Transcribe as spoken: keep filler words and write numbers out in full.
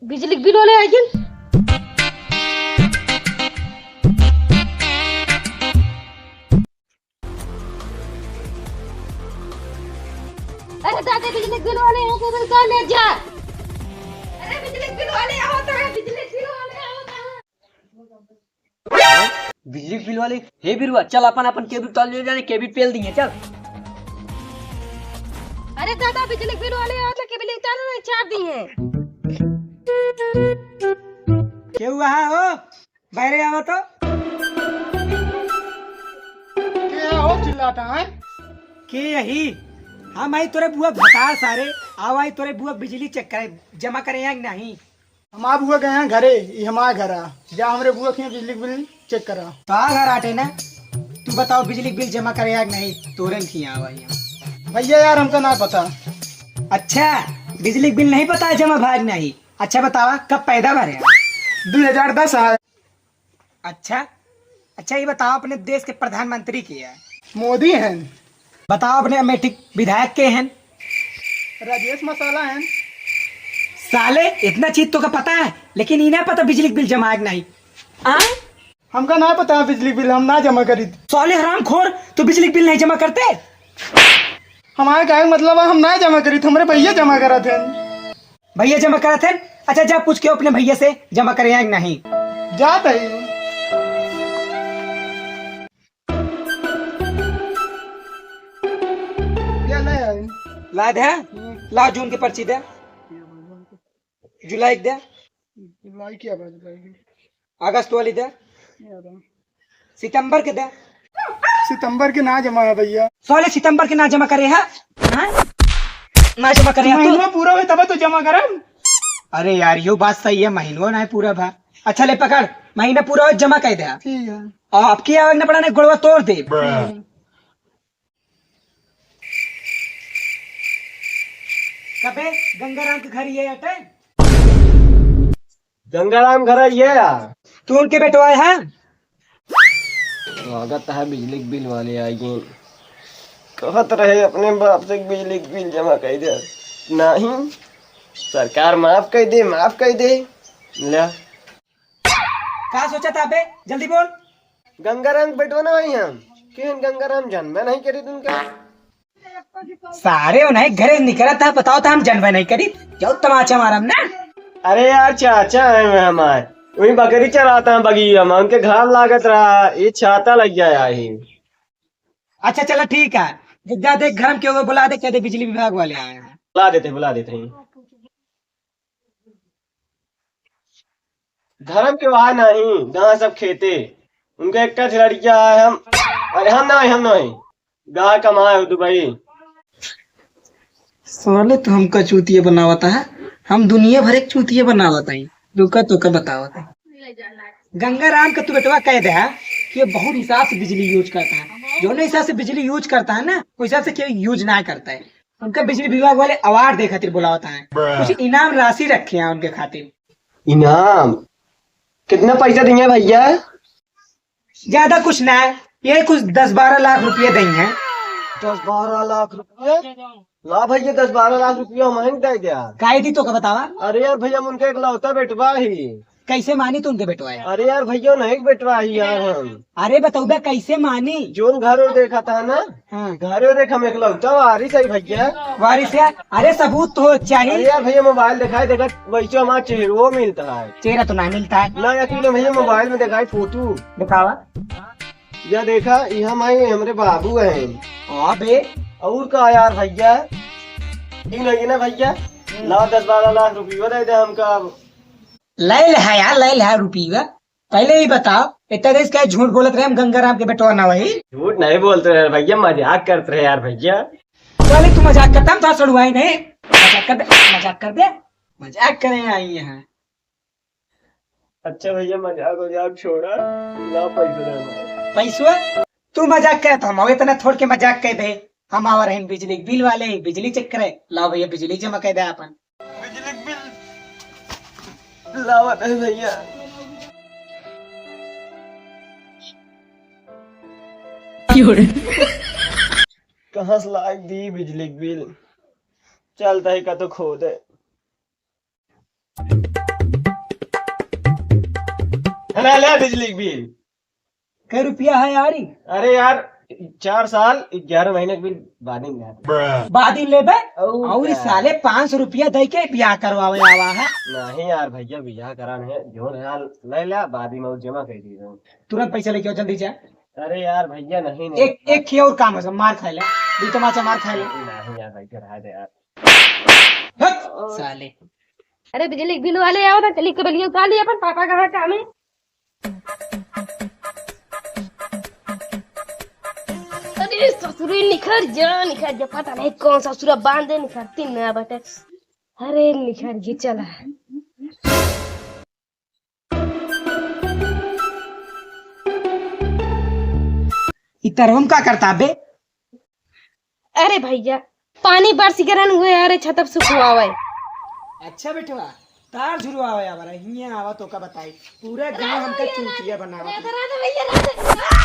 बिजली के बिल वाले आइगेन। अरे दादा, बिजली के बिल वाले आइगेन, बिल का ले जा। अरे बिजली के बिल वाले आवत हैं, बिजली के बिल वाले आवत हैं। बिजली के बिल वाले, हे बिरुआ, चल अपन अपन केबिल तौल ले जाने, केबिल पेल दिए, चल। अरे दादा, बिजली के बिल वाले आवत हैं, केबिल उतार रहे, चाप दिए। के हुआ है हो? बाहरे आवा तो। के हो चिल्लाता है? के यही? हम आई तोरे बुआ के भतार सारे, आवा आई तोरे बुआ के बिजली चेक करे, जमा करे या कि नहीं? हमार बुआ गए हैं घरे, ई हमार घर आ। जा हमरे बुआ के यहाँ बिजली के बिल चेक करा। का घर आटे ना? तू बताओ बिजली के बिल जमा करे या कि नहीं? तोरन की आवा यहाँ। भैया यार हमका ना पता। अच्छा, बिजली के बिल नहीं पता है जमा भा कि नहीं? अच्छा बतावा, कब पैदा भरे? दुई हजार दस है। अच्छा, अच्छा, ये बताओ, अपने देश के प्रधानमंत्री के है? मोदी हैं। बताओ, अपने अमेठी के विधायक के हैं? राजेश मसाला हैं। साले, इतना चीज तो का पता है, लेकिन इन्हें पता बिजली के बिल जमा है कि नहीं? आ? हमका ना पता बिजली के बिल, हम ना जमा करीत। साले हरामखोर, तू बिजली के बिल नहीं जमा करते? हमारे कहे के मतलब है, हम ना जमा करीत, हमरे भैया जमा करत हैं। भैया जमा करत हैं? अच्छा, जा पूछ के अपने भैया से जमा करे या कि नहीं। जात है। क्या नहीं आई? ला दे, हाँ? हम्म। ला जून के पर्ची दे, जुलाई के दे। जुलाई क्या बात है? अगस्त वाली दे। ये आ रहा। सितंबर के दे। सितंबर के ना जमा है भैया। साले सितंबर के ना जमा करे है? हाँ? ना जमा करे है तू? महीना पूरा होए तब तो जमा करम। अरे यार, यो बात सही है, महीनो ना पूरा भा। अच्छा ले पकड़, महीना पूरा होए जमा कर दे। ठीक है। और अब की आवे ना पड़ा, नहीं गोड़वा तोड़ दे। ठीक है। कबे गंगाराम के घर ये अटे? गंगाराम घर ये आ। तू उनके बेटवा है? लागत है बिजली के बिल वाले आइगेन। कहत रहे अपने बाप से बिजली के बिल जमा कर दे। नहीं, सरकार माफ कर दे, माफ कर दे। ले। का सोचा था बे? जल्दी बोल। गंगाराम के बेटवा ना हई हम। केहन गंगाराम, जानबे नहीं करी तुमका। सारे उन्हें घरे निकलत है, बताओ तो हम जानबे नहीं करी। जाओ तमाचा मारम ना। अरे यार, चाचा है मैं हमार, वही बकरी चराता है बगिया में, उनके घाम लागत रहा, ये छाता लग गया है। अच्छा चला ठीक है, जा देख घर में क्यों बुला दे, कह दे बिजली विभाग वाले आए हैं। बुला देते, बुला देते हैं। घर में क्यों आए नहीं, गाँव सब खेते, उनका एक ठे लड़किया है, हम, अरे हम ना, हम नहीं, गाँव कमाए हो दुबई। साले तो हमका चूतिया बनावता है, हम दुनिया भर एक चूतिया बनावता है। रुका तो का बतावता है। गंगाराम का तू बेटवा कह दे है कि ये बहुत हिसाब से बिजली यूज करता है, जो हिसाब से बिजली यूज करता है ना, उस हिसाब से क्यों यूज ना करता है। उनका बिजली विभाग वाले अवार्ड दे खातिर बुलावता है, कुछ इनाम राशि रखे हैं उनके खातिर। इनाम? कितना पैसा दिए भैया? ज्यादा कुछ ना है, ये कुछ दस बारह लाख रुपये देंगे। दस बारह लाख रुपये? ला भैया, दस बारह लाख रुपया हम दे द्या। काहे दी तो का बतावा? अरे यार भैया, हम उनके इकलौता बेटवा ही। कैसे मानी तू उनके बेटवा है? अरे यार भैया, नहीं बेटवा ही यार हम। अरे बतौबे कैसे मानी? जोन घर और देखा था ना, हाँ। घर और देख हम इकलौता वारिस है भैया। वारिस है? अरे सबूत तो चाहिए। अरे यार भैया, मोबाइल दिखाई, देखा वैसे हमारा चेहरो मिलता है। चेहरा तो ना मिलता है। ना यकीन है भैया, मोबाइल में दिखाई फोटो। दिखावा। या देखा, यहाँ माई हमरे बाबू हैं। हाँ बे। और का यार भैया? ठीक नहीं है ना भैया? लाओ दस बारह लाख रुपया दे दे हमका अब। ले ले है यार, ले ले है रुपया। पहले ही बताओ, इतना देर से क्या झूठ बोलत रहे हम गंगाराम के बेटवा ना वही? झूठ नहीं बोलते रहे भैया, मजाक करते रहे यार भैया। चले तू मजाक करता, हम तो सड़ुआई नहीं। मजाक कर दे, मजाक कर दे, मजाक करे आई हैं। अच्छा भैया, मजाक वजाक छोड़ा, ला पैसा दे हमारे। पैसवा? तू मजाक करे तो हम इतना थोड़ के मजाक कर दे। हम आवर हैं बिजली के बिल वाले, बिजली चेक करे। लाओ भैया, बिजली जमा कर दे अपन। बिजली के बिल लावत है भैया। क्यों रे? कहाँ से लाग दी बिजली के बिल? चलता है का तो खो दे। अरे ले बिजली के बिल। कै रुपया है यार ई? अरे यार, चार साल ग्यारह महीने के बिल बादिन यार। बादिन लेबे? और और ई का? साले पाँच सौ रुपया दे के बियाह करवावे आवा है। नहीं यार भैया, बियाह करान है, जोन हाल ले ला, बादिन और जमा कर दी। तुरंत पैसा लेके आओ, जल्दी जा। अरे यार भैया, नहीं, नहीं। एक, एक ही और काम है, सब मार खाए ले। दू तमाचा मार खाए ले। नहीं यार भैया, रहा दे यार। हट, साले। अरे बिजली के बिल वाले आओ ना, चली के बलिया उतार ली अपन, पापा कहाँ काम है। अरे ससुरी निखर जा, निखर जा, पता नहीं कौन ससुरा बांध दे, निखरती ना बटे। अरे निखर गई, चला। ई तरहुम का करता बे? अरे भैया, पानी बरस गरन हुए, अरे छतप सुखवावे। अच्छा बेटवा, तार झुरवावे आवा रहा, हियां आवा तो का बताई, पूरा गांव हमका चूतिया बनावा। राधा, राधा भैया, राधा।